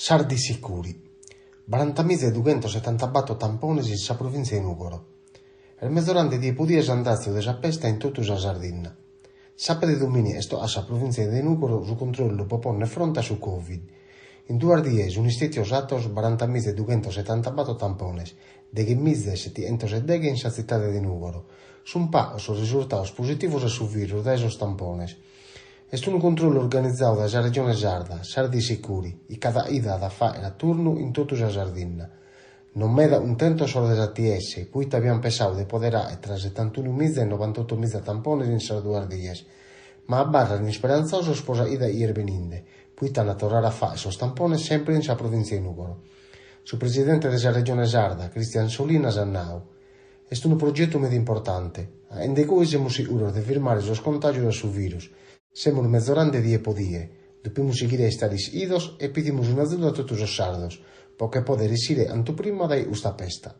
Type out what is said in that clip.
Sardi sicuri. Barantamiza e dughentosetantabator tampones in sa provìntzia 'e Nùgoro. Est mezorande die po die s'andatzu de sa pesta in totu sa Sardinna. Sàbadu e domìniga est a sa provìntzia de Nùgoro su controllu po pònnere fronte a su Covid. In duas dies sunt istètios atos barantamiza e dughentosetantabator tampones, deghemiza e setighentosdeghe in sa tzitade de Nùgoro. Sunt pagos sos resurtados positivos a su virus dae sos tampones. Est unu controllu organizadu dae sa Regione Sarda, Sardi Sicuri, chi cada chida at a fàghere a turnu in totu sa Sardinna. Non meda cuntentos sos de s'ATS, poite abiant pensadu de poder àere tra setantunumiza e novantotomiza tampones in sas duas dies. Ma abarrant isperantzosos pro sa chida chi est beninde, poite ant a torrare a fàghere sos tampones semper in sa provìntzia 'e Nùgoro. Su presidente de sa Regione Sarda, Christian Solinas, at nadu, Est unu progetu meda importante. Aende goi semus siguros de firmare sos contàgios a su virus. Semus mezorande die po die. Depimus sighire a istare ischidos e pedimus un'azudu a totu sos sardos, pro che poder essire cantu prima dae custa pesta.